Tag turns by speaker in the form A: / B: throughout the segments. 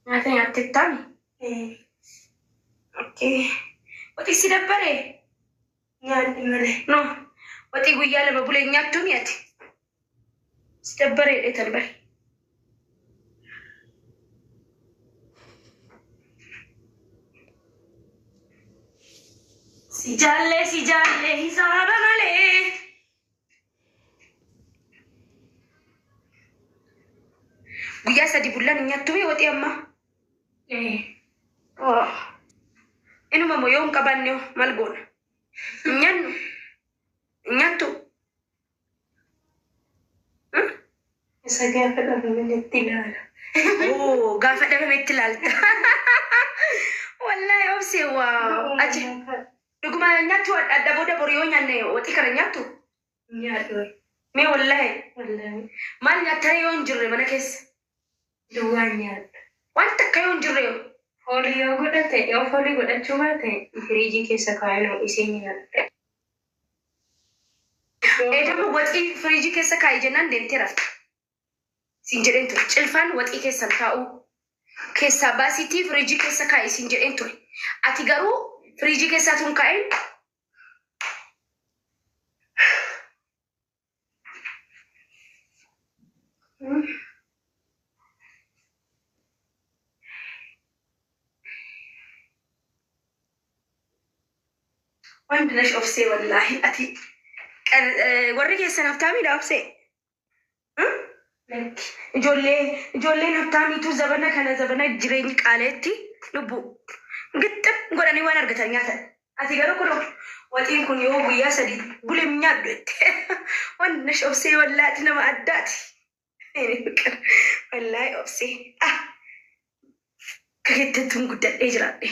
A: Nyaata nyaattettaami? Okay. Waxii si dabbaree?
B: Nyaadhi malee.
A: No. Waxii guyyaa 2 bulee nyaattuumi ati? Si dabbaree dheetan bari. Si jaallee si jaallee hisaaba malee. Guyyaa 3 bullaan hin nyaattumii waxii ammaa? Oh. Inuma moo yoo hin qabaanne hoo maal goona? Hin nyaannu? Hin nyaattu? Hmm?
B: Isa gaafa dhabame itti ilaala.
A: Oo, gaafa dhabame itti ilaalta. Wallaahi obsee waaw. Aji dhuguma nyaattu adda booda boru yoo nyaanne waxii kana nyaattu?
B: Nyaadhu.
A: Mee wallaahi
B: Wallaahi.
A: maal nyaattaa yoo hin jirre mana keessa?
B: Duwwaan nyaadha.
A: Waan takka yoo hin jirre yoo?
B: Foolii yoo godhate, yoo foolii godhachuu baate firiijii keessa kaa'een ho'isee nyaadha.
A: Eedamu waxii firiijii keessa kaa'i jennaan deemtee rafte. Siin jedheen ture. Cilfaan waxii keessan taa'uu. Keessaa baasiitii firiijii keessa kaa'i siin jedheen ture. Ati garuu firiijii keessaa tun kaa'in ወንድ ነሽ ኦብሴ ወላሂ ati warri keessan haftaamiidha obsee?
B: Lakki.
A: Ijoollee ijoolleen haftaamiitu zabana kana zabana jireenyi qaaleetti lubbu gixxim godhanii waan argatan nyaatan. Ati garuu kunoo waxiin kun yoo guyyaa 3 bule hin nyaadhu jette. ወንድ ነሽ obsee wallaahi ati nama addaati. Wallaahi obsee ah akka kettettuun guddadhee jiraadhe.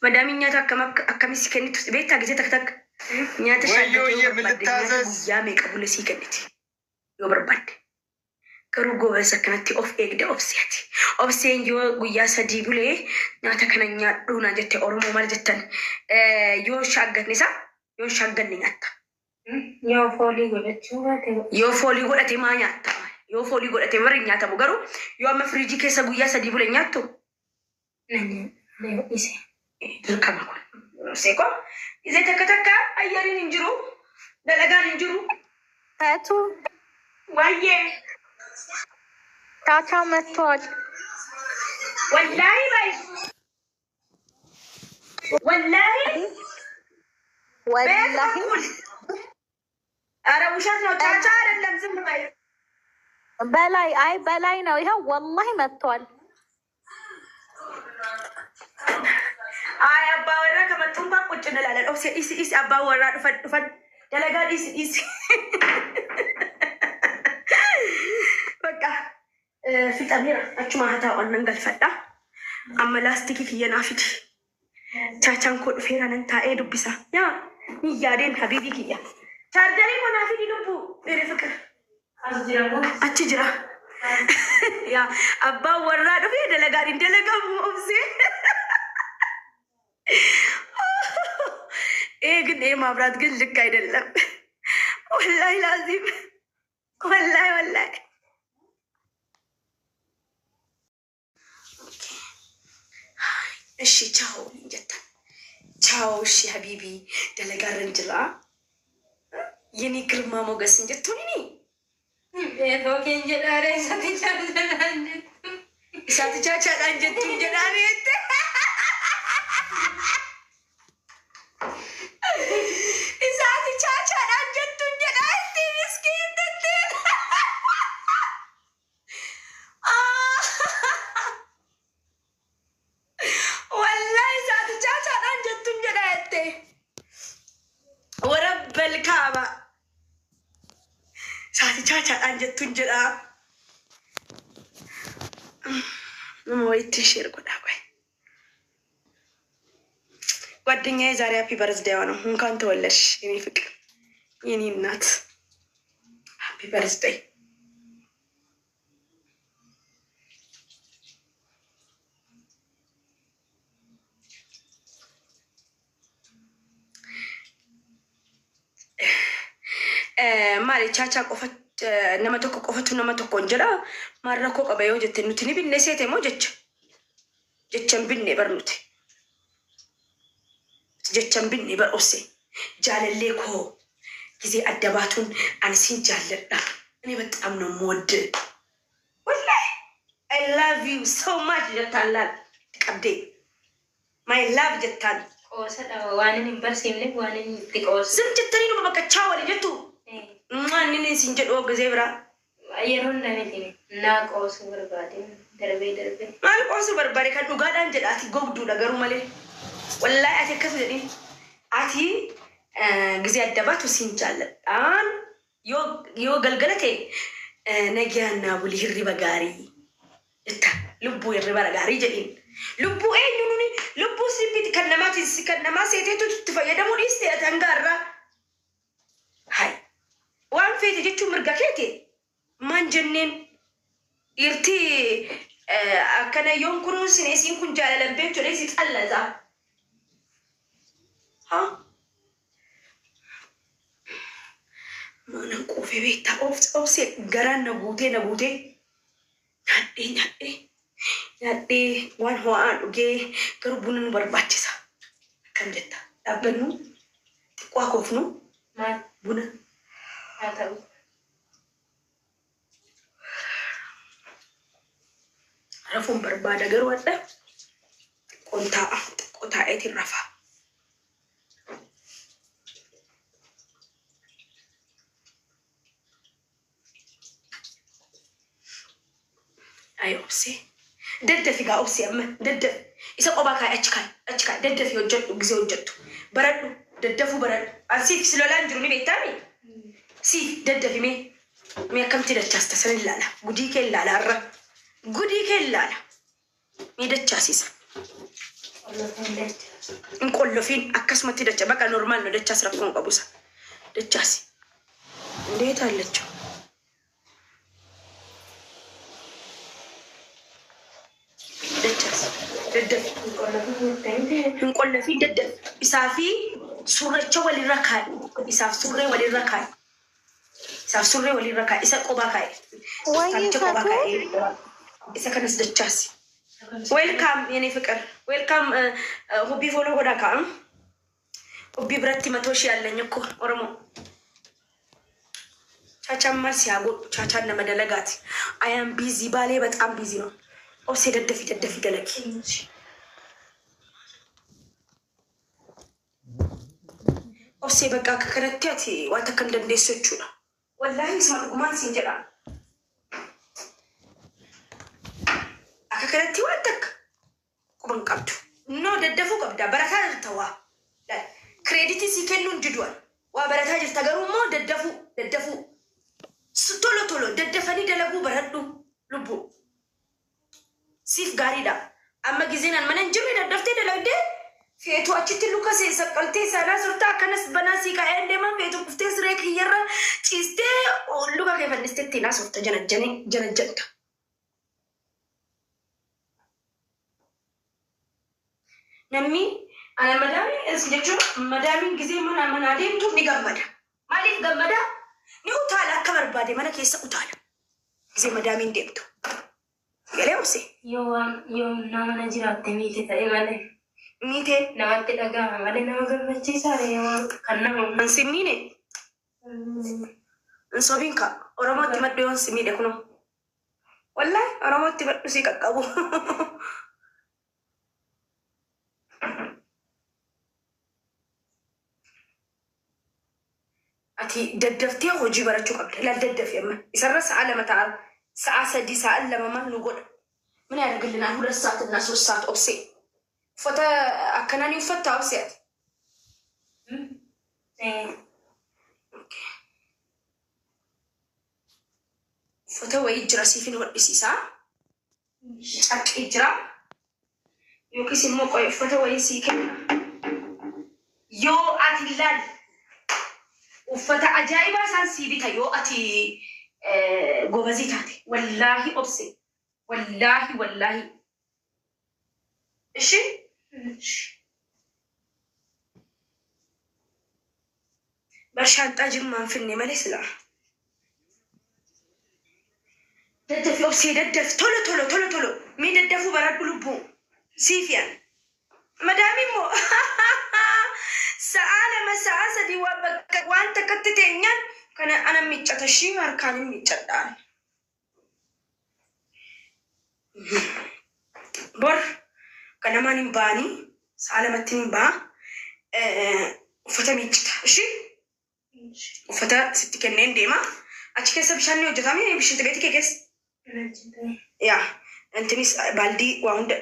A: Madaamiin nyaata akkam akka akkamii si kennitu beektaa gisee takka takka nyaata shaaggatee
C: ወዮዬ
A: yoo
C: ምን
A: barbaadde nyaata
C: ልታዘዝ?
A: guyyaa meeqa bule sii kenniti yoo barbaadde. Garuu goobas akkanatti of eegda obsee ati. Obseen yoo guyyaa 3 bulee nyaata kana nyaadhuu naan jette Oromoo maal jettan yoo shaaggatne isaa yoo shaagganne nyaatta.
B: Yoo foolii godhachuu baate
A: Yoo foolii godhate maa nyaatta? Yoo foolii godhate warri hin nyaatamu garuu yoo amma firiijii keessa guyyaa 3 bule nyaattu?
B: na nyaadha ho'ise.
A: Dirqama kun. Obsee koo gisee takka takka ayyariin hin jiru dalagaan hin jiru
D: ፈቱ
A: waayyee
D: ቻቻ መጥቷል።
A: wallaahi baay wallaahi በየት
D: ወላሂ
A: በኩል ኧረ ውሸት ነው። ቻቻ አይደለም። ዝም በይ።
D: በላይ አይ በላይ ነው። ይኸው ወላሂ መጥቷል።
A: አይ አባወራ ከመጡ እንኳን ቁጭ እንላለን። ኦብሴ ዲሲ ዲሲ አባወራ ዱፈን ዱፈን ደለጋ ዲሲ ዲሲ በቃ fixameera achuma haa taa'u annan galfadha. Amma laastikii kiyya naa fidi. Chaachaan koo dhufeera nan taa'ee dubbisa. Yaa ni yaadeen habiibii kiyya. Chaarjarii koo naa fidi lubbuu. Dheere fiqir.
B: As jira moo?
A: Achi jira. Yaa abbaan warraa dhufee dalagaan hin dalagamu obsee. ይሄ ግን ይሄ ማብራት ግን ልክ አይደለም። ወላሂ ላዚም ወላሂ ወላሂ እሺ ቻው እንጀታ ቻው። እሺ ሀቢቢ ደለጋረን ጅራ የኔ ግርማ ሞገስ እንጀቱን እኔ
B: Beekoo jedhaare isatti chaachaan jettu.
A: isaati chaachaadhaan jettuun jedhaani jette isaati chaachaadhaan jettuun jedhaa itti miskiin tetteen. Wallahi isaati chaachaadhaan jettuun jedhaa jette. Warabbal kaaba isaati chaachaadhaan jettuun jedhaa. Nama wayitti share godhaa ቆይ ጓደኛዬ ዛሬ happy birthday ዋ ነው። እንኳን ተወለድሽ የኔ ፍቅር የኔ እናት happy birthday። Maali chaachaa qofa Nama tokko qofatu nama tokkoon jedha. Maal rakkoo qaba yoo jette nuti ni binne seete moo jecha? Jecha hin binne bar nuti. Jecha hin binne bar obse. Jaalallee koo gizee adda baatuun ani sin jaalladha. እኔ በጣም ነው የምወድህ። ወላሂ I love you so much jettaan laal qabdee. My love jettaan.
B: Qoosadha waan inni hin barsiifneef waan inni itti qoosu.
A: Zim jettanii numa bakka chaa walii jettu. Inni inni sin jedhu gizee biraa.
B: Yeroo hunda miti naa qoosuu barbaade darbee darbee.
A: Maal qoosuu barbaade kan dhugaadhaan jedha ati gogduudha garuu malee. Wallaahi ati akkas jedhin. Ati gizee adda baatu sin jaalladhaan yoo galgala ta'e nagaan naa buli hirriba gaarii jetta lubbuu hirriba gaarii jedhin. Lubbuu eenyu nuni lubbuu sibbiti kan namaatiin kan namaa seeteetu itti fayyadamuu dhiiste ati hanga har'aa. Hai waan feete jechuun mirga keeti maan jenneen dhiirti akkana yoon kunuunsine isiin kun jaalalan beektu jedhee si xallaza. Ha? Maanan quufee beektaa obsee garaan na guutee na guutee nyaadhee nyaadhee nyaadhee waan ho'aa dhugee garuu buna nu barbaachisa. Akkam jetta dhaabbannu xiqqoo akoofnu
B: Maal
A: buna.
B: haa ta'u.
A: Rafuun barbaada garuu adda xiqqoon taa'a xiqqoo taa'eetiin rafa. Ay obsee daddafi gaa obsee amma daddafi isa qophaa kaa'e achi kaa'e achi kaa'e daddafi hojjedhu gisee hojjettu baradhu daddafuu baradhu ansiif si lolaan jiru ni beektaami siif daddafi mee mee akkamitti dachaasta san ilaala gudii kee ilaala har'a gudii kee ilaala mee dachaasisa
B: Qollofuun dachaasa.
A: hin qollofiin akkasumatti dacha baqa normaal no dachaas rakkoon qabusa dachaasi እንዴት አለችው dachaas daddafi
B: Qollofuun jettanii
A: hin qollofii daddafi isaa fi surracha walirra kaa'e isaaf surree walirra kaa'e isaaf surree walirra kaa'e isa qobaa kaa'e
D: ወይ
A: kuftaanicha qobaa
D: ፈቱ
A: kaa'e isa kanas dachaasi welcome የኔ ፍቅር welcome ሁቢ follow godhaa kaa'am ሁቢ biratti matoo ishee ያለኝ እኮ ኦሮሞ ቻቻማ ሲያጎ ቻቻን nama dalagaati I am busy ባሌ በጣም busy ነው obsee daddafi daddafi dalagi obsee bakka akka kanatti ati waan takka hin dandeessu jechuudha. Wallaahi isuma dhugumaan siin jedha. Akka kanatti waan takka quba hin qabdu. No daddafuu qabda barataa jirta waa. Kireeditii sii kennuu hin didu'an. Waa barataa jirta garuu immoo daddafuu daddafuu. Tolo tolo daddafanii dalaguu baradhu lubbuu. Siif gaariidha. Amma gizeen an mana hin jirre daddaftee dalagdee feetu achitti luka see saqqaltee sanaa surtaa akkanas banaa sii kaa'ee deeman feetu kuftee siree kiyyarra ciistee luka kee fannistee ittiin haasofta janajjanii janajjanta. Namni ana madaamiin as jechuun madaamiin gizee mana manaa deemtu ni gammada. Maaliif gammada? Ni utaala akka barbaade mana keessa utaala. Gizee madaamiin deemtu. Galee obsee.
B: Yoo waan yoo nama mana jiraatte miite ta'e malee
A: Miitee
B: namatti dhaga'ama malee nama gammachiisaa yoo kan nama
A: an si miine hin sobiin ka Oromootti maddu yoon si miidhe kunoo. Wallaahi Oromootti maddu si qaqqabu. Ati daddaftee hojii barachuu qabda. Ilaal daddafi amma. Isarra sa'a lama ta'a. Sa'a sadi sa'a lama maal nu godha. ምን ያደርግልናል? ሁለት ሰዓት እና ሶስት ሰዓት obsee uffata akkanaa ni uffattaa obsee ati? Uffata wayii jira siifin hodhisiisaa. Carqii jira. Yookiis immoo qoy uffata wayii sii kenna. Yoo ati ilaali uffata ajaa'ibaa isaan sii bita yoo ati gobazii taate. Wallaahi obsee. Wallaahi wallaahi. እሺ በሻንጣ ጅማን finne malee silaa. Daddafi obsee daddafi tolo tolo tolo tolo mee daddafuu baradhu lubbuu siifiyan madaami immoo sa'aa 2 sa'aa 3 waan bakka waan takkatti teenyaan kana ana miiccata ishii harkaan hin miiccadhaan. Bor ganamaan hin ba'anii sa'a lamatti hin ba'a uffata miiccita ishii Uffata sitti kenneen deema. Achi keessa bishaan ni hojjetame shinti beetii kee keessa. Yaa intinis baaldii waa hunda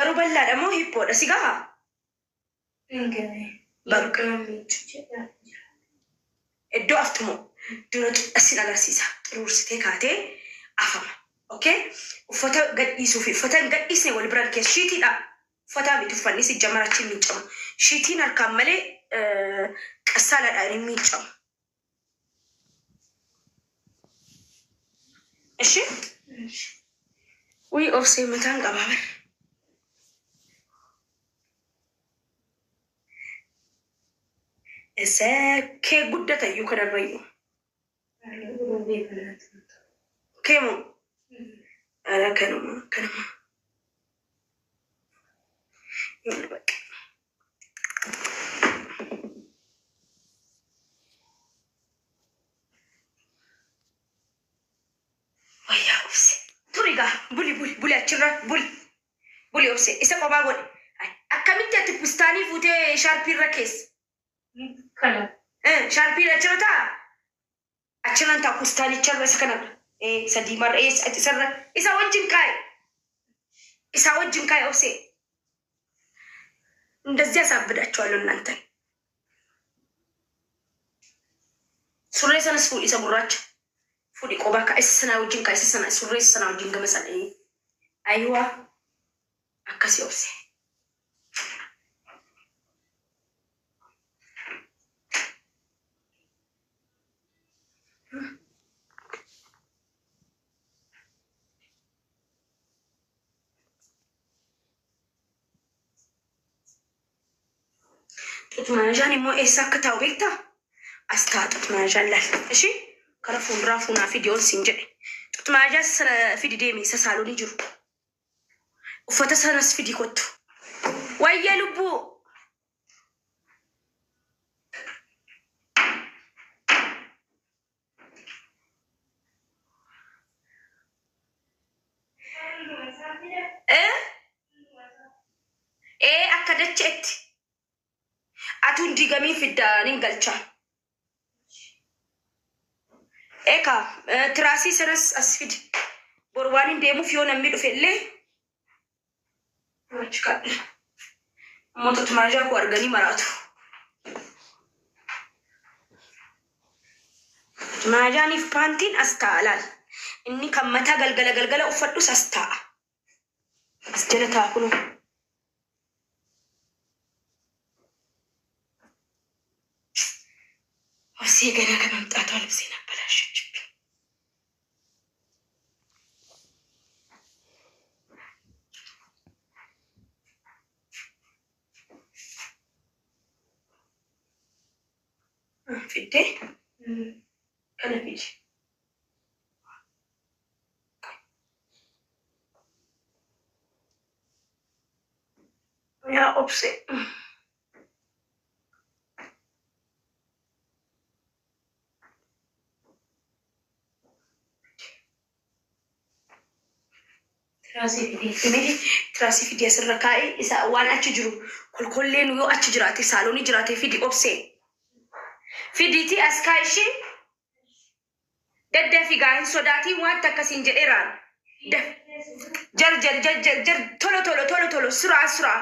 A: garuu bal'aadha moo hiphoodha si gaha? Bakka iddoo aftumoo dura sin agarsiisa xuruursitee kaatee afama. Okay? Uffata gadhiisuu fi uffata hin gadhiisne wal biran keessa shiitiidha. Uffataa miti uffanni sijjamar achi hin miiccamu. Shiitiin harkaan malee qassaaladhaan hin miiccamu. Ishi? Wii obsee mataan qabaa bar. Isa kee guddata iyyuu kanarrayyuu. Kee moo? Ara kanuma kanuma. Yoona bakka. Wayyaa obse. Turi gaa buli buli buli achirra buli. Buli obse isa qophaa godhe. Akkamitti ati pistaanii fuutee shaarpii irra keessa?
B: Kana.
A: Shaarpiin achirra ta'a? Achirran ta'a kustaanicharra isa kanarra. Isa diimaarra isarra isa wajjin kaa'i. Isa wajjin kaa'i obsee. እንደዚህ አሳብዳቸዋለሁ እናንተን። Surree sanas fuudhi isa gurraacha. Fuudhi qobaa kaa isa sanaa wajjin kaa isa sana surree isa sanaa wajjin gama sana. Ayiwaa akkasii obsee. Xut maayazhaan immoo eessa akka taa'u beektaa? As taa'a xut maayazhaan laal. Ishii kara fuulduraa fuunaa fidi ol siin jedhe. Xut maayazhaa sana fidi deemi isa saaloonii jiru. Uffata sanas fidi kottu. Wayyee lubbuu. Eh? Ee akka dacheetti. Atuun diigamii fidda nin galcha. Eekaa tiraasii sanas as fidi. Bor waan hin deemuuf yoo namni dhufe illee achi kaadha. Mootota maajaa koo arganii maraatu. Maajaaniif paantiin as taa'a laal. Inni kan mataa galgala galgala uffadhus as taa'a. As jala taa'a kunoo. Obsee ገና ከመምጣቷ ልብሴን አበላሸችብኝ። Fiddee kana fidi. Yaa obsee.
B: Tiraasii fidee.
A: Mee tiraasii fidi asirra kaa'ee isa waan achi jiru kolkolleen yoo achi jiraate saaloonii jiraate fidi obsee. Fidiitii as kaa ishee daddafi gaa hin sodaatiin waan takka siin jedheeraan. Jar jar jar jar jar tolo tolo tolo tolo suraa suraa.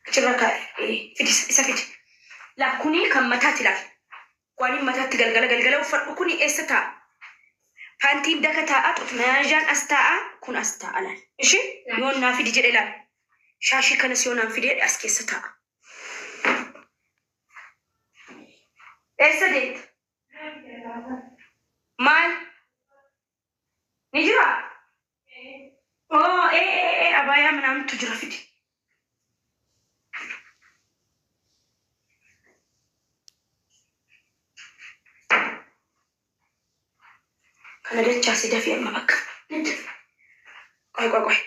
A: Achirra kaa'e fidi isa fidi. Laa kuni kan mataati laal. Waan mataatti galgala galgala uffadhu kuni eessa taa'a? Paantiin daka taa'a, xut mayaazhaan as taa'a, kun as taa'a laal. Ishi yoon naa fidi jedhe laal. Shaashii kanas yoo naan fidi jedhe as keessa taa'a. Eessa deemta? Maal? Ni jira? Oo, ee ee ee abaayaa minaamintu jira fidi. Kana dachaasi dafii amma bakka. Qoy qoy qoy.